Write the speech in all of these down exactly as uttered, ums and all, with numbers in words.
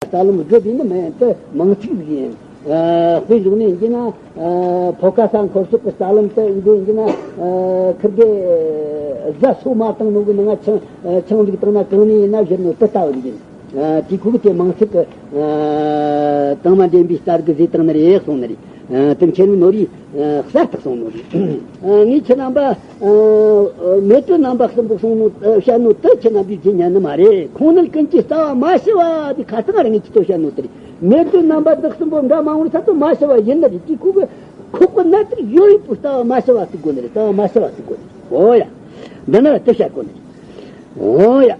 རྩ་ལམ་དགུ་དེ་ནི་མིན་དེ་མིང་ཚིག་ཟིག་ཡིན། དཔེ་བཞག་ནས་ཡིན་གྱི་ན། ཕོ་ཁ་ས་འཁོར་ཕྱོགས་ཀྱི་རྩ་ལམ་དུ་འདི་ཡིན་གྱི་ན། ཁིར་གེ་རྫ་སོ་མ་བཏང་ནོ་གི་ནང་ང་ཆང་ཆང་ལུག་བཏང་ན་གང་ནས་ཡིན་ན་བཞུར་ནོ་དེ་ལྟ་བུ་ཡིན། དེ་ཁུག་དེ་མིང་ཚིག་གི་དང་མ་འདྲེན་པའི་རྩ་རིག་ཟིག་བཏང་ནི་རེད་གསུངས་ནི་རེད། དེ་མཁྱེན་ནོ་རེད། གསལ་དུ་གསུངས་ནོ་རེད། ངས་ཁྱེད་རྣམ་པ། མེ་དྲོད་རྣམ་པ་གསུམ་པོ་གསུངས་ནོ་བཤད་ནོ་དེ་ཁྱེད་རྣམ་པས་བརྗེད་ཉན་ནི་མ་རེད། ཁོང་ནི་ཀུན་གྱི་རྩ་བ་མ་ཞི་བ་དེ་ཁ་སང་ར་ངས་ཁྱེད་ཚོ་བཤད་ནོ་དེ་རེད། མེ་དྲོད་རྣམ་པ་འདི་གསུམ་པོ་འདྲ་མང་བོར་ས་ཚོ་མ་ཞི་བ་ཡིན་ནི་རེད། དེ་ཁོ་གི་ཁོག་པ་ན་དེར་ཡོད་ཡོད་པོ་རྩ་བ་མ་ཞི་བ་ཟེར་དགོས་ནི་རེད། རྩ་བ་མ་ཞི་བ་ཟེར་དགོས་ནི་རེད། འོ་ཡ། འདི་ནི་དེ་བཤད་དགོས་ནི་རེད། འོ་ཡ།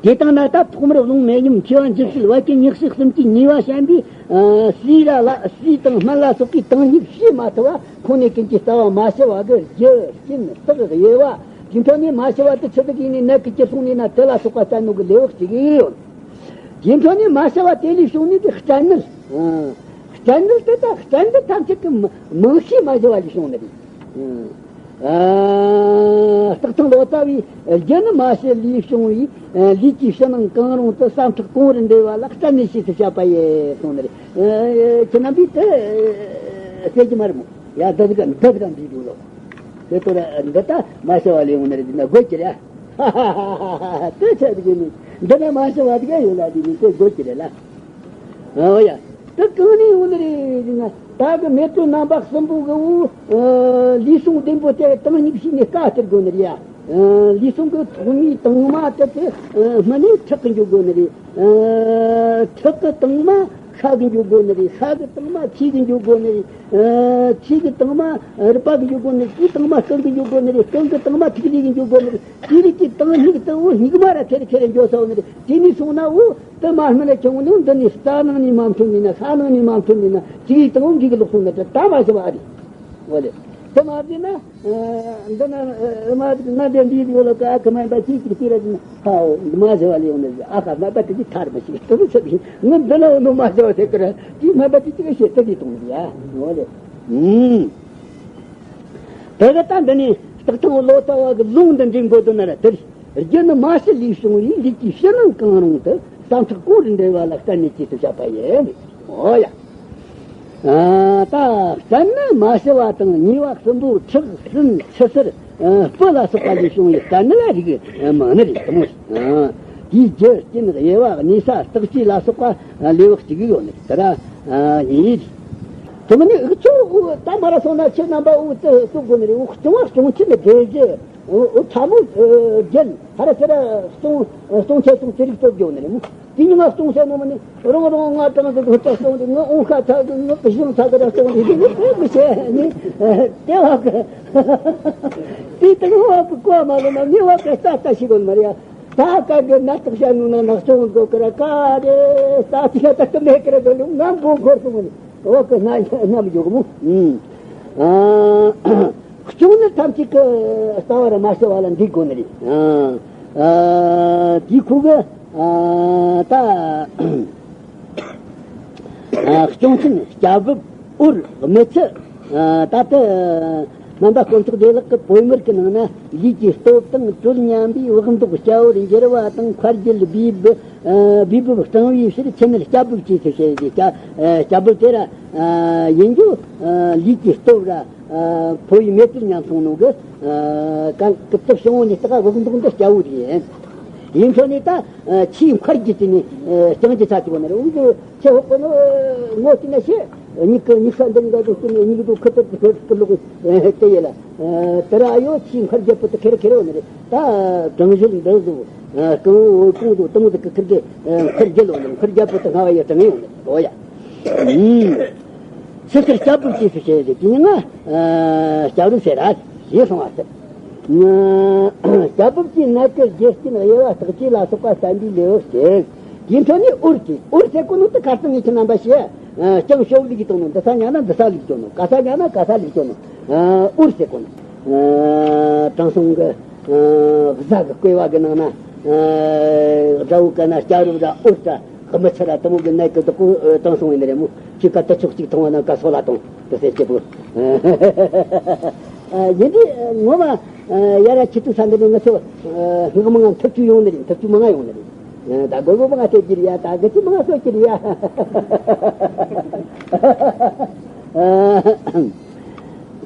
དེ་དང་ན་ད་ཐོག་མར་རླུང་མེ་ཉམས་མཁྲིས་པ་འཇིབ་དཔྱིལ་བད་ཀན་མྱི་གཤིན་གསུམ་གྱི་ནུས་པ་ཞན་པས། ཨ། བསིལ་ར་ལ་བསིལ་དང་སྨན་ལ་སོགས་ཀྱི་དྭངས་སྙིགས་བྱེད་མ་ཐུབ་པ་ཁོང་ནས་ཀུན་གྱི་རྩ་བ་མ་ཞི་བ་གི་རྒྱུ་རྐྱེན་རྟགས་དབྱེ་བ། དེ་འཕྲོ་ནས་མ་ཞི་བ་དེ་ཆི་ཟིག་ཡིན་ནས་ནད་ཀྱི་རྒྱུ་སོང་ནས་ན་དེ་ལ་སོགས་པ་བསྟན་ནོ་གི་ལེའུ་གཅིག་ཡོད། དེ་འཕྲོ་ནས་མ་ཞི་བ་དེ་ལས་བྱུང་ནས་དེ་སྐྲན་ནད། ཨ། སྐྲན་ནད་དེ་ད་སྐྲན་ནད་ཐམས་ཅད་ཀྱི་མིང་ཤས་མ་ཞི་བ་ལས་བྱུང་ནི་རེད། ཨ། སྟག་ཐང་ལོ་ཙཱ་བའི་རྒྱུ་ནི་མ་ཞི་ལས་བྱུང་བའི་ལུས་ཀྱི་ཕྱི་ནང་གང་རུང་དུ་ཟ་འཕྲུག་གོང་རུ་འདྲེས་པ་ལ་སྐྲན་ནད་ཞེས་སུ་བྱ་བ་ཡིན་གསུངས་ནི་རེད། ཁྱེད་རྣམ་པས་དེ་ཟེར་གྱི་མ་རེད་མོ། ཡ་འདི་ཟིག་འདི་ཟིག་འདི་འདུག་ལོ། དེ་ལྟར་འདི་ལྟ་མ་ཞི་བ་ལས་ཡོང་ནི་རེད། འདི་ན་དགོད་ཀྱི་རེད། ཧ་ཧ་ཧ་ཧ། དེ་ཆ་དེ་གི་ནི་འདི་ན་མ་ཞི་བ་དེ་ག་ཡོད་ལ་དེ་ནི་དེ་དགོད་ཀྱི་རེད་ལ། ཨོ་ཡ། དེ་གང་ནས་ཡོང་ནི་རེད་ཟེར་ན། ད་གི་མེ་དྲོད་རྣམ་པ་གསུམ་པོ་གི་འུ། ལུས་ཟུངས་ལྡེམ་པོ་དེ་དྭངས་སྙིགས་ཤིག་ནས་དཀའ་སྟེར་དགོས་ནི་རེད་ཡ། ལུས་ཟུངས་གི་ཐོག་མའི་དྭངས་མ་དེ་དེ་སྨིན་ནས་ཁྲག་གི་འཇུག་དགོས་ནི་རེད། ཁྲག་གི་དྭངས་མ་ཤ་གི་འཇུག་དགོས་ནི་རེད། ཤ་གི་དྭངས་མ་ཁྱེའུ་གི་འཇུག་དགོས་ནི་རེད། ཁྱེའུ་གི་དྭངས་མ་རུས་པ་གི་འཇུག་དགོས་ནི་རེད། དེའི་དྭངས་མ་རྐང་གི་འཇུག་དགོས་ནི་རེད། རྐང་གི་དྭངས་མ་ཐིག་ལེ་གི་འཇུག་དགོས་ནི་རེད། དེ་རིགས་ཀྱི་དྭངས་སྙིགས་དེ་འུ་སྙིགས་མ་ར་ཁེར་ཁེར་འགྱོ་ས་འོ་ནི་རེད། དེ་ནས་སོང་ན་འུ་དེ་མ་སྨིན་ན་ཁྱོད་འུ་ནི་འདི་ནས་རྩ་ནང་ནས་མ་མཐུན་ནས་ན་ཤ་ནང་ནས་མ་མཐུན་ནས་ན་ཅི་ཡིས་དང་འུ་འགྲིག་གི་ལོག་སོང་ན་དེ་ད་མ་ཤི་བ་ཨ་རེད། འོ་ལེ། དེ་མ་བྱས་ན་འདི་ན་མ་ན་དེ་འདི་ཡོད་ལ་ཀ་ཁ་མ་པ་ཅིག་ཅིག་ཅིག་ར་ཅིག་ཧའོ་འདི་མ་ཤི་བ་ལས་འོ་ནི་ཨ་ཁ་མ་པ་དེ་ཅིག་ཐར་མ་ཤི་དེ་ཚོ་ཚོ་ཡིན། ངས་འདི་ན་འོ་ནི་མ་ཤི་བ་དེ་ཀ་ར་ཅིག་མ་པ་ཅིག་ཅིག་ཤེས་དེ་དེ་གཏོང་གི་ཡ། འོ་ལེ། ཨུམ། དེ་ག་ད་འདི་ནི་སྟག་ཐང་ལོ་ཙཱ་བ་གི་ལུང་འདི་འདྲའི་འགོད་དོན་ན་ར་དེར་རྒྱུ་ནི་མ་ཞི་ལས་བྱུང་བའི་ལུས་ཀྱི་ཕྱི་ནང་གང་རུང་དུ་ཟ་འཕྲུག་གོང་རུ་འདྲེས་པ་ལ་སྐྲན་ནད་ཅེས་སུ་བྱ་བ་ཡིན། འོ་ཡ། ད་སྐྲན་ནི་མ་ཞི་བ་དང་ཉེས་པ་གསུམ་པོ་ཁྲག་སྲིན་ཆུ་སེར་སྤུ་ལ་སོགས་པ་ལས་བྱུང་བའི་སྐྲན་ནད་ལ་རིགས་མང་ནི་རེད་དམ། དེའི་རྒྱུ་རྐྱེན་དབྱེ་བ་གནས་ས་རྟགས་བཅས་ལ་སོགས་པ་ལེའུ་གཅིག་ཡོད་ནི་དེ་ར་ཡིན། དེ་མིན་ནི་འུ་ཚོ་འུ་ད་མ་ར་སོང་ན་ཁྱེད་རྣམ་པ་འུ་ཚོ་གསུང་དགོས་ནི་རེད། འུ་སྐྱོང་བ་སྐྱོང་ཆེན་ནི་འདྲེ་གཞི་འུ་འུ་ཕྲ་མོ་རྒྱན་ཧ་ར་ཚེ་ར་སྟོང་སྟོང་ཆེ་སྟོང་ཅི་རིགས་སྟོབས་རྒྱོ་ནི་རེད་མོ། དེ་ཉིན་ང་སྟོང་ཟེར་ནོ་མ་ནི་རང་རང་ང་གྲངས་ཀྱི་སྒོ་ལྟ་སྟོང་དེ་ང་འོང་ཁ་ཚ་གི་ང་གཞུང་ཚ་གི་ར་སྟོང་དེ་དེ་ནི་དཔེ་མི་བྱེད་ནི་དེ་བ་གི་དེ་དེ་བ་གི་གོ་མ་གི་ན་ནི་བ་གི་ལྟ་ལྟ་ཞིག་གོ་མ་རེད་ཡ། ད་ཀ་གི་ནད་རྟགས་བཤད་ནོ་ན་ནག་ཚོང་གོ་ཀི་ར་ཀ་རེ་ད་ཅི་ད་ཀི་མེ་ཀི་ར་གི་ལུ་ང་མགོ་འཁོར་སོང་ནི་འོ་ཀི་ན་ཉམས་འཇོག་མོ། ཨུམ། ཨ། སྐྱོང་ནི་ཐམས་ཅད་ཀི་རྩ་བ་ར་མ་ཤི་བ་ལ་འདི་དགོས་ནི་རེད། ཨ། ཨ། དེ་ཁུ་གི་ཨ་ད། ཨ། སྐྱོང་ཆེན་སྐྱ་བུབ་འུར་མི་ཚི། ཨ། ད་ལྟ་སྨན་པ་དཀོན་མཆོག་བདེ་ལེགས་ཀྱི་པོད་མར་གྱི་ནང་ན་ལུས་ཀྱི་སྟོབས་དང་དྲོད་མཉམ་པའི་བག་མདོག་སྐྱ་བོར་འགྱུར་བ་དང་མཁར་རྒྱུད་སྦས་བུ། ཨ། སྦས་བུ་སྐྲང་བའི་ཕྱིར་མཆུ་སྣེར་སྐྱ་བུབ་ཅེས་སུ་བཤད་དེ་སྐྱ་ཨ་སྐྱ་བུབ་དེ་ར་ཨ་ཡིན་རྒྱུ། ཨ། ལུས་ཀྱི་སྟོབས་ར་ཨ་ཕོ་བའི་མེ་དྲོད་མཉམ་སོང་ནོ་གི་ཨ་ག་གི་ཏི་བྱང་བོ་ནས་ལྟ་ག་བག་མདོག་འདི་སྐྱ་བོ་རེད། ཡིན་ཚོ་ནས་ད་ཆེས་མཁར་རྒྱུད་དེ་ནས་ཨ་རྐྱང་རྒྱུད་ཚ་གཅིག་བ་ན་རེད། འུ་ཚོ་ཆེ་ཧོག་པོ་ནོ་ངོ་ཅི་ན་ཤེས། མྱིག་གི་མྱིག་ས་འདི་འགའ་དུ་སྟེ་ནས་མྱིག་དུ་ཁུ་ཏི་ཏི་ཁུ་ལོག་དེ་ཡེ་ལ། དེ་ར་ཨ་ཡོ་ཆེས་མཁར་རྒྱུད་པོ་དེ་ཁེར་ཁེར་ཡོད་ནི་རེད། ད་གྲང་ཞིར་འདི་བཟོ་རྐང་བོ་གོང་དུ་གཏོང་དུ་ཁུར་གི་མཁར་རྒྱུད་ལོ་ནི་མཁར་རྒྱུད་པོ་དེ་སྔ་བ་ཡི་གྲང་ཡོད་ནི་རེད། འོ་ཡ། ཕྱི་ཕྱིར་སྐྱ་བུབ་ཅེས་སུ་བྱས་ཏེ་དེ་ནི་ང་སྐྱ་བུབ་ཟེར་ར་ཞེས་གསུངས་པ་ཟེར། སྐྱ་བུབ་ཀྱི་ནད་ཀྱི་རྒྱུ་རྐྱེན་དབྱེ་བ་རྟགས་བཅས་ལ་སོགས་པ་བསྟན་པའི་ལེའུ་གཅིག་དེའི་འཕྲོ་ནས་འུར་གྱིས་འུར་ཟེར་གོ་ནོ་དེ་ཁ་སང་ངས་ཁྱེད་རྣམ་པ་ཞེས་ཀྱང་ཤོབ་ལུག་གིས་བཏང་ནོ་འདི་ས་ཉག་ན་འདི་ས་ལུག་བཅོ་ནོ་ག་ས་ཉག་ན་ག་ས་ལུག་བཅོ་ནོ་འུར་ཟེར་གོ་ནོ། དྲང་སྲོང་གི་གཟའ་གི་བསྐོས་པ་གི་ནང་ན་དགྲ་བོ་ག་ན་སྐྱ་རུབ་ར་འུར་ར། ཧི་མི་ཚེ་ར་དེ་མོ་གི་ནད་ཀྱི་བདག་པོ་དྲང་སོང་བའི་ནི་རེད་མོ། ཁྱེད་ཀ་དུ་ཕྱོགས་གཅིག་མཐོང་བ་ན་ཀ་སོ་ལ་གཏོང་དུ་ཟེར་སྐྱེ་བོ། ཡིན་དུས་ངོ་མ་ཡ་ར་ཁྱེད་ཚོ་ས་འདི་ནས་ང་ཚོ་སྔགས་མང་ང་འཐབ་རྩོད་ཡོང་ནི་རེད། འཐབ་རྩོད་མང་ང་ཡོང་ནི་རེད། ད་སྒོར་མོ་མང་སྤྲད་ཀྱི་རེད་ཡ། ད་གི་ཅི་མང་གསོད་ཀྱི་རེད་ཡ།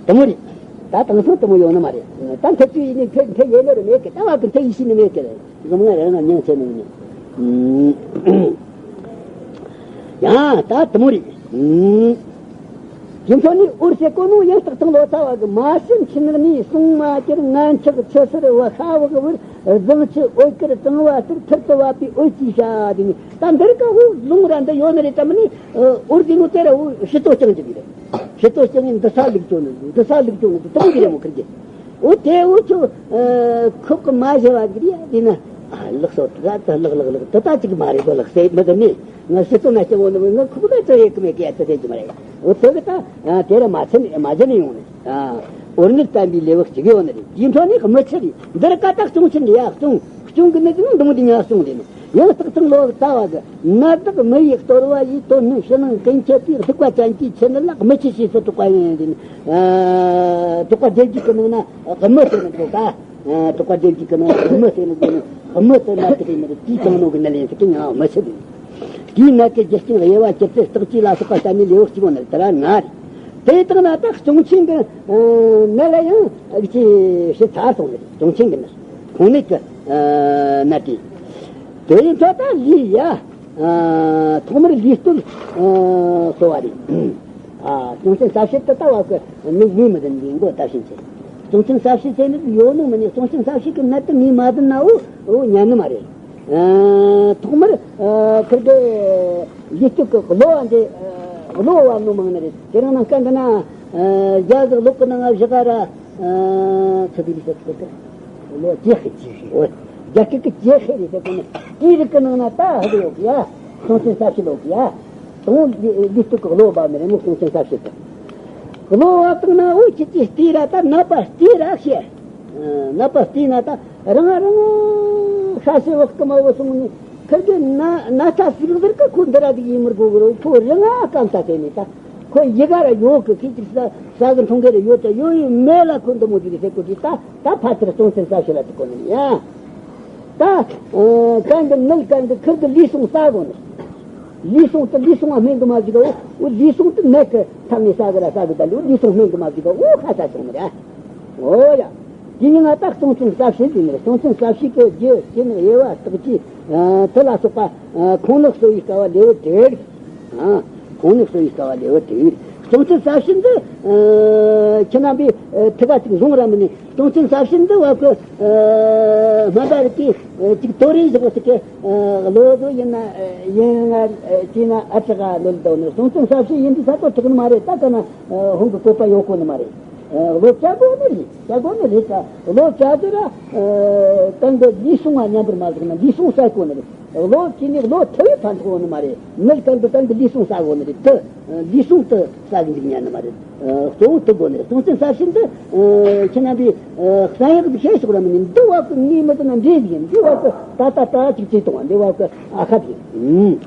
དེ་མོ་རེད། ད་དེང་སང་དེ་མོ་ཡོང་ནི་མ་རེད། ད་མཐུ་ཆུ་ཡིན་ནི་མཐུ་མཐུ་ཡེ་ནི་རུ་མེད་གི། ད་བ་གི་མཐུ་ཡེ་ཤེས་ནི་མེད་གི། རེད། ཟུམ་ང་རང་ང་མྱང་ཆེ་ནི་ཡིན་ནི། ཡང་ད་དེ་མོ་རེད། དེ་ཚོ་ནི་འུར་ཟེར་གོ་ནོ་ཡང་སྟག་ཚང་ལོ་ཙཱ་བ་གི། མ་ཤི་འཆི་ནག་ནི་གསུང་མ་གྱུར། ངན་ཆགས་ཆུ་སེར་བ་ཤ་བག་བུར། གཟང་ཆུ་འོད་དཀར་གྲང་བ་ལྟར། ཐུར་དུ་བབས་པའི་འོད་ཀྱི་ཤ་དེ་ནི། ད་འདིར་ཀ་འུ་ལུང་ར་འདི་ཡོད་ནི་རེད་དམ་ནི། འུར་དེ་ནོ་དེ་ར་འུ་ཕྱི་ཏོ་ཅང་ཅི་གི་རེད། ཕྱི་ཏོ་ཅང་ནི་འདི་ས་ལུག་ཅོ་ནི་འདི་ས་ལུག་ཅོ་ནི་འདི་ཏོ་གི་རེད་མོ་ཁིར་གི། འོ་དེ་འུ་ཆོ་ཁོག་གི་མ་ཞེ་བ་གི་རེད་ཡ། དེ་ན་ལགས་སོ། ད་ད་ལགས་ལགས་ལགས། ད་ད་ཅིག་མ་རེད་གོ། ལགས་སེ་མི་དུ་ནི། ང་སི་ཏོ་ན་སྐྱེ་བོ་ནི་ང་ཁུག་ན་ཙོ་ཡེ་ཀི་མེ་ཀི་ཡ་ཙི་ཟེར་གྱི་མ་རེད། འོ་ཙི་གི་ད་དེ་ར་མ་ཚད་ནི་མ་ཇི་ནི་ཡོང་ནི། འོར་ནི་བསྟན་པའི་ལེའུ་གཅིག་ཡོད་ནི་རེད། དེའི་འཕྲོ་ནི་མི་ཆེ་རེད། འདིར་ཀ་ད་གཅོང་ཆེན་རེད་ཡ། གཅོང་གཅོང་གི་ནི་ཀི་ནི་འདི་མོ་འདི་ཉག་གཅོང་རེད་ནི། ཡང་སྟག་ཚང་ལོ་ཙཱ་བ་གི། ནད་བདག་མི་ཡི་གཏོར་བ་ཡིས། དོན་ནི་ཕྱི་ནང་ཀུན་ཁྱབ་པའི། གདུག་པ་ཅན་གྱི་ཁྱི་ནི་ལ། མི་ཆེ་ཞེས་སུ་གྲགས་པ་ཡིན་ཏེ། གྲགས་པ་རྒྱལ་རྒྱུད་ཀྱི་ནང་ན་མི་ཟེར་ནི་འདུག་ག། གྲགས་པ་རྒྱལ་རྒྱུད་ཀྱི་ནང་ན་མི་ཟེར་ནི་འདུག་ནི། མི་དེ་ན་དེ་རེད་མི་རེད། དེའི་དང་ནོ་གི་ནད་ལན་ཟེར་གི་ཡང་མི་ཆེ་རེད། དེའི་ནད་ཀྱི་རྒྱུ་རྐྱེན་དབྱེ་བ་ཇི་ལྟར་བརྟག་ཅེས་ལ་སོགས་པ་བཤད་ནས་ལེའུ་གཅིག་པོ་ནི་དེ་ར་ལྔ་རེད། དེ་དག་ན་ད་གཅོང་ཆེན་གྱི་ནད་ལ་ཡང་ཅི་ཞིག་ཚར་སོང་ནི་རེད། གཅོང་ཆེན་གྱི་ནད། ཁོང་ནད་ཀྱི་ནད་དེ། དེ་ཡིན་ད་ད་ལུས་ཡ། ཐོག་མར་ལུས་བཏོད་གསོ་བ་རེད། གཅོང་ཆེན་ས་བཤད་དུ་ལྟ་བ་གི་མིག་མིག་མི་ལྡན་པའི་མགོ་ལྟ་བཞིན་བྱེད། གཅོང་ཆེན་ས་བཤད་ཟེར་ནི་ཡོད་ནོ་མིན་ནི། གཅོང་ཆེན་ས་བཤད་ཀྱི་ནད་དུ་ངས་མ་བསྡད་ནའོ་ཉན་ནི་མ་རེད། ཐོག་མར་ཁིར་གི་ལུས་སྟོད་ཀྱི་གློ་བ་འདི་གློ་བབས་ནོ་མང་ནི་རེད། དེ་རིང་ནངས་ཀ་འདི་ན་རྒྱ་ཟིག་ལོག་གི་ནང་ང་བཞག་ག་ར་ཚུ་དེ་རིགས་ཟེར་གི་གློ་ཇེ་ཧེ་ཇེ་ཧེ། རྒྱ་སྐད་ཀྱི་ཇེ་ཧེ་རེད་ཟེར་གོ་ནི། དེའི་རིགས་ཀྱི་ནང་ན་ད་ཧ་གི་ཡོད་གི་ཡ། གཅོང་ཆེན་ས་བཤད་ལོག་གི་ཡ། དང་ལུས་སྟོད་ཀྱི་གློ་བབས་ནི་རེད་མོ། གཅོང་ཆེན་ས་བཤད་དུ་གློ་བབས་བཏང་ན་འུ་ཁྱི་ཅི་སྟེ་ར་ད་ནད་པ་སྟེ་ར་བཤད། ནད་པ་བལྟས་ན་ད་རང་རང་ཤ་ཤེད་བག་གི་མ་བུ་སོང་ནས་ཁིར་གི་ན་ན་ཚ་ཟིག་ཟེར་གི། ཁོ་འདི་ར་ཟིག་ཡིན་མི་དགོས་གི་རོ། ཁོ་རང་ང་སྐམ་ས་དེ་ནས་ད་ཁོ་ཡི་ག་ར་ཡོད་གི། ཁྱི་ཅིག་ས་ས་གི་འཐུང་གི་ར་ཡོད་ད་ཡོད་ཡོད་མེད་ལ་ཁོ་འདི་མོ་ཟིག་ཟེར་གོ་དུས་ད་ད་ཕ་ཚུར་གཅོང་ཆེན་ས་བཤད་ལ་དུ་གོ་ནི་ཡ། ད་གན་གི་ནལ་གན་གི་ཁིར་གི་ལུས་ཟུངས་ཟ་གོ་ནི། ལུས་ཟུངས་དུ་ལུས་ཟུངས་ཨ་སྨན་གི་མ་ཟིག་ག་འོ། ལུས་ཟུངས་དུ་ནད་གི་ཐབས་ནས་ཟ་གི་ར་ཟ་གི་ད་ལུས་ཟུངས་སྨན་གི་མ་ཟིག་ག་འོ་ཁ་ས་སོང་ནི་ར། འོ་ཡ། དེ་ནི་ང་ད་གཅོང་ཆེན་ས་བཤད་ཟེར་ནི་རེད། གཅོང་ཆེན་ས་བཤད་ཀྱི་རྒྱུ་རྐྱེན་དབྱེ་བ་བརྟག་ཅེས་དེ་ལ་སོགས་པ་ཁོང་ནི་གསོ་བའི་སྐལ་བ་ལེའུ་དྲུག་རེད། ཁོང་ནི་གསོ་བའི་སྐལ་བ་ལེའུ་དྲུག་རེད། གཅོང་ཆེན་ས་བཤད་འདི་ཁྱེད་རྣམ་པས་ཐུགས་ཀ་ཅིག་བཟུང་ར་མི་ནི། གཅོང་ཆེན་ས་བཤད་འདི་བ་ཀི་སྨན་པ་རིགས་ཀྱིས་ཅིག་དོ་རེ་བཞག་པ་ཟེར་གི། བློ་བཟོ་ཡིན་ན་ཡིན་ང་བྱས་ན་ཨ་ཙི་ག་ལོལ་དོ་ནི། གཅོང་ཆེན་ས་བཤད་ཡིན་དུས་ས་ཐོ་ཐུག་ནི་མ་རེད། ད་ག་ན་ཧོང་གི་བཀོད་པ་ཡོད་གོ་ནི་མ་རེད། བློ་བྱ་དགོས་ནི་རེད། བྱ་དགོས་ནི་རེད། ད་བློ་བྱ་དུས་ར་གང་གི་ལུས་ཟུངས་ང་མཉམ་པར་མ་བཞག་ན་ལུས་ཟུངས་ཟ་དགོས་ནི་རེད། བློ་བྱས་ནས་བློ་ཐུབ་པའི་ཕན་ཐོགས་ནི་མ་རེད། མི་གང་གི་གང་གི་ལུས་ཟུངས་ཟ་དགོས་ནི་རེད། དུ་ལུས་ཟུངས་དུ་ཟ་གི་འཇུག་ཉན་ནི་མ་རེད། གཙོ་བོ་དུ་དགོས་ནི་རེད། གཅོང་ཆེན་ས་བཤད་འདི་ཁྱེད་རྣམ་པས་གསན་ཡག་འདི་ཤེས་ཤོག་ར་མི་ནི། འདི་བ་ཀི་ངའི་མི་དེ་ན་འདྲེ་ཟིག་ཡིན། འདི་བ་ཀི་ད་ད་ད་ཅིག་བྱེད་གཏོང་བ། འདི་བ་ཀི་ཨ་ཁ་ཟིག་ཡིན།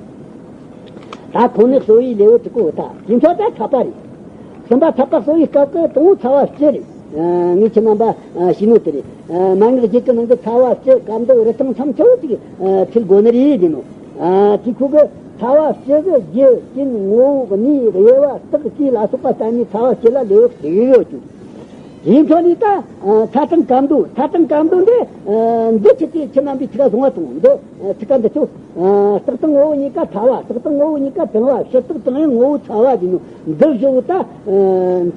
ད་ཁོང་ནི་གསོ་བའི་ལེའུ་དྲུག་པོ་ད་དེ་ཚོ་ད་ཐག་པ་རེད། གསུམ་པ་ཐག་པ་གསོ་བའི་སྐབས་ཀྱི་དང་པོ་ཚ་བ་སྤྱི་རེད། ངས་ཁྱེད་རྣམ་པ་ཞུས་ནོ་དེ་རེད། མན་ངག་བརྒྱད་ཀྱི་ནང་གི་ཚ་བ་སྤྱི་སྐམ་མདོག་རི་ཐང་མཚམས་ཆེ་བོ་ཅིག་ཚུལ་དགོས་ནི་རེད་ཟེར་ནོ། དེ་ཁོ་གི་ཚ་བ་སྤྱི་གི་རྒྱུ་རྐྱེན་ངོ་བོ་གནས་དབྱེ་བ་བརྟག་ཅེས་ལ་སོགས་པ་བསྟན་ནས་ཚ་བ་སྤྱི་ལ་ལེའུ་དྲུག་ཡོད་ཀྱང་། དེའི་འཕྲོ་ནས་ད་ཚ་གྲང་སྐམ་མདོག་ཚ་གྲང་སྐམ་མདོག་འདི་འདི་ཆི་ཅི་ཁྱེད་རྣམ་པས་ཐུགས་ཀ་བཟུང་བ་དང་འདི་ཐུགས་ཀ་འདི་ཆོ། སྟག་དང་ངོ་བོ་གཉིས་ཀ་ཚ་བ། སྟག་དང་ངོ་བོ་གཉིས་ཀ་གྲང་བ། ཕྱི་སྟག་དང་ཡང་ངོ་བོ་ཚ་བ་ཟེར་ནོ་འདི་བཞི་བོ་ད་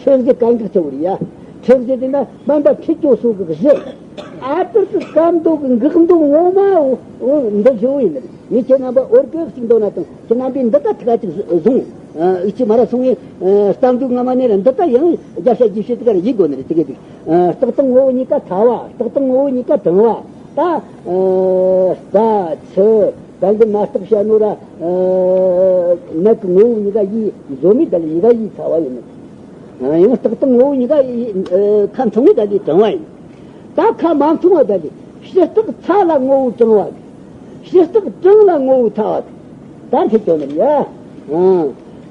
འཁྲུལ་གཞི་གན་གི་ཆེ་བོ་རེད་ཡ། འཁྲུལ་གཞི་དེ་ན་སྨན་པ་ཁྲིད་སྐྱོ་སོ་གི་གཞི། ཨ་ཏིར་གི་སྐམ་མདོག་གི་འགག་མདོག་ངོ་མ་འོ་འདི་བཞི་བོ་ཡིན་ནི་རེད། ངས་ཁྱེད་རྣམ་པ་འོར་གི་གཅིག་འདོན་ན་དང་ཁྱེད་རྣམ་པས་འདི་ད་ཐུགས་ཀ་གཅིག་བཟུང་། ཨུ་ཆི་མ་ར་སོང་ངས་གཏམ་རྒྱུད་སྔ་མ་ནས་ར་འདི་ད་ཡང་རྒྱབ་ཤ་རྒྱུ་ཤེས་དེ་ག་ར་ཡིད་དགོས་ནི་རེད། དེ་གི་དེ་སྟག་དང་ངོ་བོ་གཉིས་ཀ་ཚ་བ། སྟག་དང་ངོ་བོ་གཉིས་ཀ་གྲང་བ། ད་རྩ་ཆུ་གང་གི་ན་སྟག་བཤད་ནོ་ར་ནད་ཀྱི་ངོ་བོ་གཉིས་ཀ་ཡིད་བཟོ་མི་ད་ལ་གཉིས་ཀ་ཡིད་ཚ་བ་ཡིན་ནི། ཡང་སྟག་དང་ངོ་བོ་གཉིས་ཀ་ཡིད་ཁ་འཐུང་མི་ད་ལ་གྲང་བ་ཡིན། ད་ཁ་མ་འཐུང་བ་ད་ལི་ཕྱི་སྟག་ཚ་ལ་ངོ་བོ་གྲང་བ་གི། ཕྱི་སྟག་གྲང་ལ་ངོ་བོ་ཚ་བ་གི། ད་འཐད་ཀྱང་ནི་ཡ། ཨང་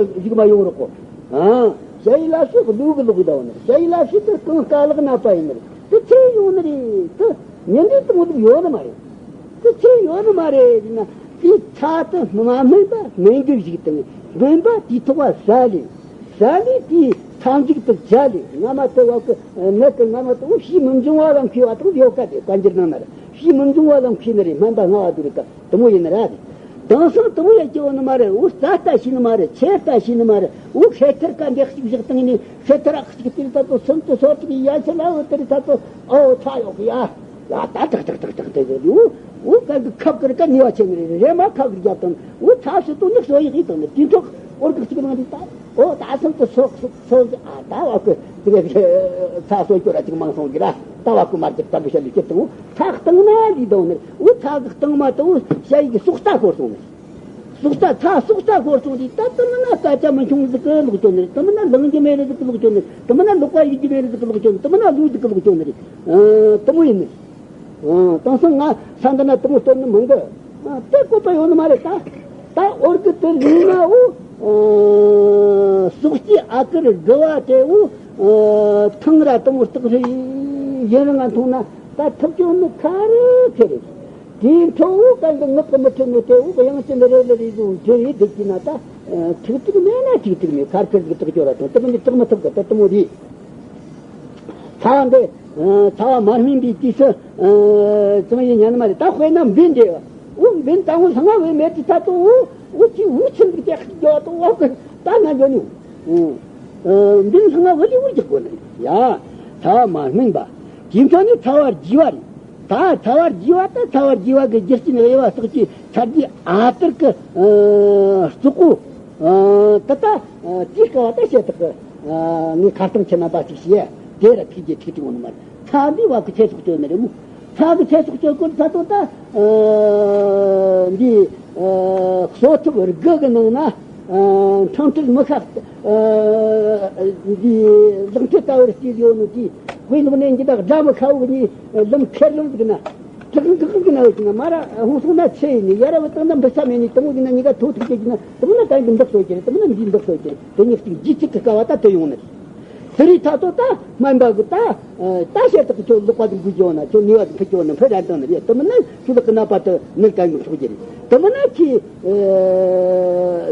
ད་གཞུག་མ་ཡོང་རོགས་གོ། ཨ། ཞ་ཡི་ལ་སོགས་ལུག་གི་ལོག་གི་ད་བ་ནི། ཞ་ཡི་ལ་སོགས་དེ་གང་དཀའ་ལག་ན་པ་ཡིན་ནི་རེད། དེ་ཚེ་ཡོང་ནི་རེད། དེ་ཉིན་རེ་དང་ལུག་ཡོད་ནི་མ་རེད། དེ་ཚེ་ཡོད་ནི་མ་རེད་ཟེར་ན། དེའི་ཚ་དེ་མ་སྨིན་པ་སྨིན་གི་བཞག་དང་། སྨིན་པ་དེའི་ཐོག་བ་ཟ་ལེ། ཟ་ལེ་དེའི་མཐའ་མཇུག་ཏུ་བྱ་ལེ། སྔ་མ་དེ་བ་གི་ནད་དེ་སྔ་མ་དེ་འོ་ཕྱིས་མི་འབྱུང་བ་ལ་མཁས་པ་དང་ཡོད་ཀ། དེ་བཀའ་འགྱུར་ནང་ན་རེད། ཕྱིས་མི་འབྱུང་བ་ལ་མཁས་ནི་རེད། སྨན་པ་སྔ་བ་དེ་རེད་ཀ། དེ་མོ་ཡིན་ནི་ར་རེད། དེང་སང་དེ་མོ་ཡ་སྐྱེ་བོ་ནི་མ་རེད། འོ་རྩ་ལྟ་ཤེས་ནི་མ་རེད། ཆེ་ལྟ་ཤེས་ནི་མ་རེད། འོ་ཤེ་ཐར་ཀ་འདེགས་གཅིག་བཞག་སྟེང་ནས་ཤེ་ཐར་ཨག་གཅིག་དེ་ད་དུ་སུམ་དུ་སོར་གཅིག་ཡ་ཆེ་ལ་འོ་དེ་རེད། ད་དུ་ཨོ་ཚ་ཡོག་ཡ། ཡ་ད་ཏག་ཏག་ཏག་ཏག་ཏག་ཏག་ཏག་འོ་འོ་ག་གི་ཁབ་ཀར་ཀ་ཉེ་བ་ཆེ་ནི་རེད། རེ་མ་ཁབ་ཀར་རྒྱབ་དང་འོ་ཚ་སུ་དུ་ནི་སོ་ཡི་གི་དང་ནི་དེ་ཚོགས་འོར་གི་གཅིག་ནང་དེ་ད་འོ་ད་སུམ་དུ་སོ་སོ་སོ་ཨ་ད་བ་གི་དེ་ག་ཚ་སོ་སྐྱོ་ར་ཅིག་མང་སོང་གི་ར། ད་བ་གི་མར་ཅིག་ད་གི་ཤ་ལི་ཅིག་དང་འོ་ཚ་གཏང་ན་ལི་དང་ནི་འོ་ཚ་གི་གཏང་མ་དང་འོ་ཤ་ཡི་གི་སོག་རྟ་ཤོར་སོང་ནི། སྲོག་རྩ་ཚ་སྲོག་རྩ་ཤོར་སོང་དུས་ད་དེ་མིན་ན་སྐད་ཆ་མི་ཆུང་ཟིག་གི་ལོག་ཅོ་ནི་རེད། དེ་མིན་ན་ལང་རྒྱུ་མེད་ནི་ཟིག་གི་ལོག་ཅོ་ནི་རེད། དེ་མིན་ན་ལོག་པ་ཡིག་རྒྱུ་མེད་ནི་ཟིག་གི་ལོག་ཅོ་ནི་རེད། དེ་མིན་ན་ལུག་ཟིག་གི་ལོག་ཅོ་ནི་རེད། ཨ། དེ་མོ་ཡིན་ནི། ཨ། དེང་སང་ང་ས་འདི་ན་དེ་མོ་སྟོན་ནི་མང་གི། ཨ། དེ་བཀོད་པ་ཡོད་ནི་མ་རེད་ད། ད་འོར་གི་དེ་ལུས་ན་འུ། ཨ། སྲོག་སྐྱེས་ཨ་ཀར་དགུ་བ་དེ་འུ། ཨ། ཐང་ར་དེ་མོ་སྟག་རེ་ཡིན་རང་ང་མཐོང་ན་ད་ཐུབ་ཅོ་ནི་ཁ་རེ་ཁེ་རེད། དེའི་འཕྲོ་འུ་གང་གི་ངག་གི་མི་ཐུབ་ནི་དེ་འུ་གི་ཡང་ཅི་འདི་རེ་ལ་རེ་ཟུ་འདྲེ་ཡི་སྡིག་གི་ན་ད། ཨ། ཐུག་ཐུག་མེད་ན་ཐུག་ཐུག་མེད་ཁར་ཁེར་གི་སྟག་ཅོ་ར་དང་དེ་མིན་ནི་སྟག་མི་ཐུབ་གི་ད་དེ་མོ་རེད། ཚ་བ་འདི། ཨ། ཚ་བ་མ་སྨིན་པའི་དུས་སུ། ཨ། ཙང་ཡིན་ཉན་མ་རེད་ད། དཔེར་ན་འབུ་འདྲེ་བ། འུ་འབུ་དང་འུ་ལྷང་བའི་མེད་དུས་ད་དུ་འུ་འུ་ཅི་འུ་ཆི་འདུག་ཅེས་ཁ་རྒྱ་དུ་འོག་གི་ད་ན་འཇོ་ནི། ཨ། འབུ་ལྷང་བ་འུ་ལི་འུ་རྒྱག་དགོས་ནི་རེད་ཡ། ཚ་བ་མ་སྨིན་པ། དེ་ཚོ་ནི་ཚ་བ་རྒྱས་པ་རེད། ད་ཚ་བ་རྒྱས་པ་ད་ཚ་བ་རྒྱས་པ་གི་རྒྱུ་རྐྱེན་དབྱེ་བ་སོགས་ཀྱི་ཚ་རྒྱས་ཨ་ཏར་གི། ཨ། རྩུབ་པོ། ཨ། ད་ལྟ། ཨ། དེའི་སྐབས་ད་བཤད་ཐུབ་གི། ཨ། ངས་ཁ་སྟོང་ཁྱེད་རྣམ་པ་ཅིག་བཤད་དེ་ར་ཐིག་རྒྱས་ཐིག་ཐིག་འོང་ནི་མ་རེད། ཚ་འདི་བ་གི་ཚེ་སྲོག་གཅོད་ནི་རེད་མོ། ཚ་གི་ཚེ་སྲོག་གཅོད་དགོས་ཚ་དོ་ད། ཨ། འདི། ཨ། གསོ་ཐབས་དགུ་གི་ནང་ན། ཨ། འཕྲང་ཁྲིད་མི་ཁ། ཨ། འདི་ལག་མཐིལ་ལྟ་བུར་སྐྱེས་ཡོད་ནོ་དེ་དཔེ་ལོག་ནས་འཇི་དག་དགྲ་མི་ཁ་འུག་གཉིས་ལམ་ཁེར་ལོག་འདུག་ན། དྲག་འགག་གི་ན་འུ་ཅི་ན་མ་ར་ཧུང་སོང་ན་ཆེ་ཡིན་ནི་ཡ་ར་བུ་དང་ན་འབུ་ས་མེད་ནི་དང་འུ་ཅི་ན་གཉིས་ཀ་ཐོ་ཐུག་ཅེས་ཀྱི་ན་དང་ན་གང་གི་འདག་སོ་ཀྱི་རེད། དང་ན་འདི་འདག་སོ་ཀྱི་རེད། དེ་གཉིས་གཅིག་རྗེས་གཅིག་གི་དཀའ་བ་ད་དེ་ཡོང་ནི་རེད། དེ་རིགས་ཐ་ཐོ་ད་སྨན་པ་གི་ད། ད་བཤད་དག་ཁྱོད་ལོག་པ་དང་འགུལ་རྒྱུ་ན་ཁྱོད་ནུས་པ་དང་ཕུ་རྒྱུ་ན་ཕུ་རན་དང་ནི་རེད། དང་ན་ཁྱོད་ལ་གི་ན་པ་དུ་ནད་གང་གི་འཕྲོག་རྒྱུ་རེད། དང་ན་ཁྱི་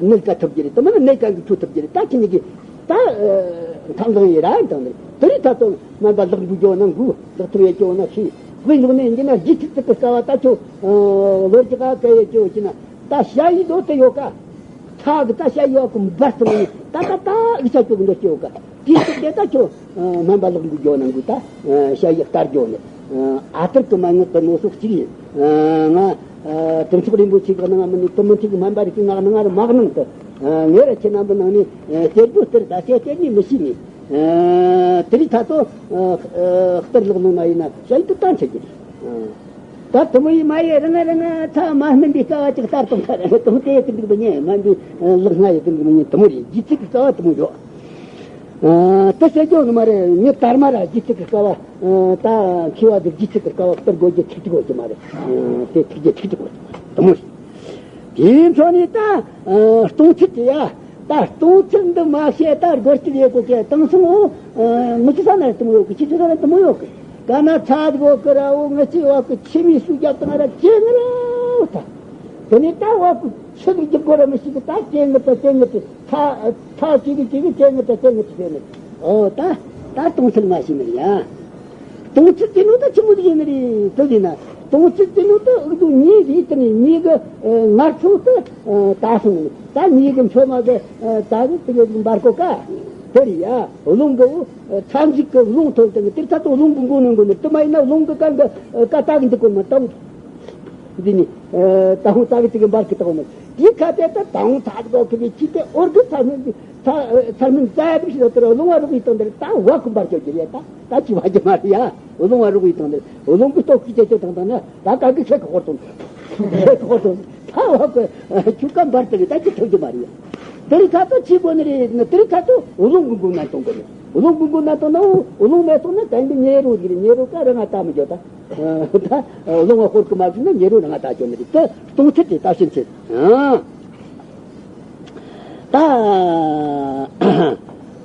ནད་ག་ཐུབ་རྒྱུ་རེད། དང་ན་ནད་གང་གི་ཁྱོད་ཐུབ་རྒྱུ་རེད། ད་ཁྱི་གཉིས་ཀྱི། ད། ཨ། མཐའ་མཚམས་ཡི་ར་དང་ནི་དེ་རིང་ད་དུང་སྨན་པ་ལག་འགུལ་རྒྱོ་ན་འགུལ། ལག་ཐུབ་ཡེ་རྒྱོ་ན་ཤི། དཔེ་ལུགས་ནས་འདི་ན་ལྗིད་ཚིག་ཚིག་གི་དཀའ་བ་ད་ཁྱོད། ཨ། ལོ་རྒྱུ་ག་ག་ཡེ་རྒྱོ་ཅི་ན་ད་ཤ་ཡི་དོ་དེ་ཡོད་ཀ། ཚ་གི་ད་ཤ་ཡི་ཡོད་གི་འབར་སོང་ནི་ད་ད་ད་ཨི་ཤ་ཁྱོད་གི་འདོད་སྐྱེ་ཡོད་ཀ། དེའི་ཚིག་དེ་ད་ཁྱོད། ཨ། སྨན་པ་ལག་འགུལ་རྒྱོ་ན་འགུལ་ད། ཨ། ཤ་ཡི་ལྟར་རྒྱོ་ནི། ཨ། ཨ་ཐུར་གི་མན་ངག་གི་ནོ་སོགས་གཅིག་ཡིན། ཨ། ང་། ཨ། དྲིན་ཚོགས་རིན་པོ་ཆེ་གི་ནང་མི་ནི་དུ་མི་ཐིག་མན་པ་རིག་གི་ངག་ནང་ང་རུ་མག་ནང་དུ། ཨ། ངེ་ར་ཁྱེད་རྣམ་པའི་ནང་ནས། ཨ། གཏེར་སྒྲོ་གཏེར་ད་ཆེ་གཏེར་ནི་མི་ཤེས་ནི། ཨ། དེ་རིགས་ད་ཚོ། ཨ། ཨ། གཏེར་ལག་ནང་ན་ཡིན་ན་ཤ་ཡི་དུ་བཏང་ཆེ་གི། ཨ། ད་དུ་མི་ཡི་མ་ཡི་རང་ང་རང་ང་ཚ་མ་སྨིན་པའི་དཀའ་བ་ཅིག་ལྟར་གཏོང་ཁ་རེ་གཏོང་དེ་ཡི་དུ་འདུག་མི་ཉན་སྨན་པའི་ལག་སྔ་ཡི་དུ་འདུག་མི་ཉན་དུ་མི་རེད། ལྗིད་ཚིག་གི་དཀའ་བ་དུ་མི་ཡོད། ཨ། ད་ཟེར་རྒྱུ་ནི་མ་རེད། ངས་དར་མ་ར་ལྗིད་ཚིག་གི་དཀའ་བ། ཨ། ད་མཁས་པ་འདི་ལྗིད་ཚིག་གི་དཀའ་བ་ལྟར་དགོས་རྒྱུ་ཚིག་ཚིག་དགོས་ཀྱི་མ་རེད། ཨ། དེ་ཚིག་རྒྱུ་ཚིག་ཚིག་དགོས་ཀྱི་མ་རེད། དེ་མོ་ཞིག་དེའི་འཕྲོ་ནས་ད། ཨ། གཏོང་ཚུལ་དེ་ཡ། ད་གཏོང་ཚུལ་འདི་མ་ཤེས་ད་སྒོར་གཅིག་ཡོད་གོ་གི་དེང་སང་འོ། ཨ། མི་ཁྱི་ས་ན་དུ་མོ་ཡོད་གི་ཁྱི་ཁྱི་ས་ན་དུ་མོ་ཡོད་གི་ག་ན་ཚ་དགོས་གི་ར་འོ་ང་ཚོའི་བ་གི་ཆི་མི་སུ་རྒྱབ་དང་ར་ཅེ་ནི་ར་འོ་ད། དེ་ནས་ད་བ་གི་ཆི་གི་རྒྱུ་གོ་ར་མི་ཤི་གི་ད་ཅེ་ནི་ད་ཅེ་ནི་ད། ཚ་ཚ་གཅིག་གིས་གཅིག་གིས་བཙན་ངེས་དང་བཙན་ངེས་ཀྱི་བྱས་ནས། ཨོ་ད་ད་གཏོང་ཚུལ་མ་ཤེས་ནི་རེད་ཡ། གཏོང་ཚུལ་དེ་ནོ་ད་ཆི་མོ་ཟིག་ཡིན་ནི་རེད་དེ་ཟེར་ན། གཏོང་ཚུལ་དེ་ནོ་ད་འུ་ཚོ་མྱི་རིགས་དེ་ནི་མྱི་གི་ངར་ཚོ་ད་ད་སོང་ནི་ད་མྱི་གི་མཆོད་མ་གི་ད་གི་དེ་གི་འབར་གོ་ཀ་དེ་རེད་ཡ། རླུང་གི་འུ་ཚ་འཇིག་གི་རླུང་ཐོན་དེ་ནི་དེ་ད་ཚོ་རླུང་གི་མགོ་ནས་མགོ་ནས་དེ་མ་ཡིན་ན་རླུང་གི་གང་གི་ཀ་ད་གི་འདི་གོ་མ་ད། འདི་ནི། ད་ཧུང་ཙག་གི་ཙིག་གི་འབར་གི་ཏག་ནི། དེའི་ཁ་ཏེ་ད་ད་ཧུང་ཙག་གི་ཙོག་གི་ཅི་ཏེ་ཨོར་གི་ཚ་ནི་ཚ་ཚ་ནི་ཙ་ཡ་དུ་ཞིག་ལ་དེར་རླུང་བ་རུག་གི་སྟོན་དེར་ད་བ་གི་འབར་ཅོ་གི་རེད་ད། ད་ཅི་བ་གི་མ་རེད་ཡ། རླུང་བ་རུག་གི་སྟོན་དེར་རླུང་གི་སྟོབས་ཀྱི་ཅེ་ཅེ་དང་དང་ན་ད་ག་གི་ཁེ་གི་ཧོར་སོང་། ཁེ་གི་ཧོར་སོང་། ད་བ་གི་ཁྱུ་ཀ་འབར་དེ་གི་ད་ཅི་ཐུབ་གི་མ་རེད་ཡ། དེ་རི་ཁ་ཏོ་ཅི་གོ་ནི་རེད་ན་དེ་རི་ཁ་ཏོ་རླུང་གི་མགོ་ན་གཏོང་གི་རེད། རླུང་གི་མགོ་ན་གཏོང་ན་རླུང་མེད་སོང་ན་གན་གི་ཉེ་རུ་གི་རེད། ཉེ་རུ་ཀ་ར་ང་ད་མི་འཇོག་ད། ད་རླུང་བ་ཤོར་གི་མ་བྱུང་ན་ཉེ་རུ་རང་ད་ཅོ་ནི་རེད། ད་གཏོང་ཚུལ་དེ་ད་ཕྱིན་ཚུལ། ད་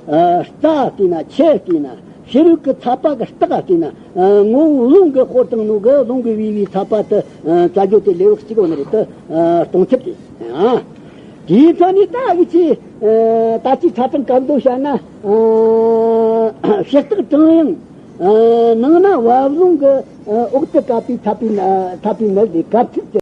རྩ་བལྟས་ན་ཆུ་བལྟས་ན་ཕྱི་རོལ་གི་ཚ་པ་གི་རྟགས་བལྟས་ན་ངོ་བོ་རླུང་གི་ཤོར་བཏང་ནོ་གི་རླུང་གི་བི་བི་ཚ་པ་དུ་རྩ་རྒྱུ་དེ་ལེའུ་གཅིག་འོ་ནི་རེད། ད་གཏོང་ཚུལ་དེ། དེའི་ཐོག་ནས་ད་གི་ཆི། ད་ཅི་ཚ་གྲང་སྐམ་དོ་བཤད་ན། ཕྱི་རྟགས་གྲང་ཡང་། ནང་ན་བབ་རླུང་གི་འོག་ཏུ་བཀབ་པའི་ཚ་པའི་ཚ་པའི་ནད་ལས་གབ་ཚུལ་དེ།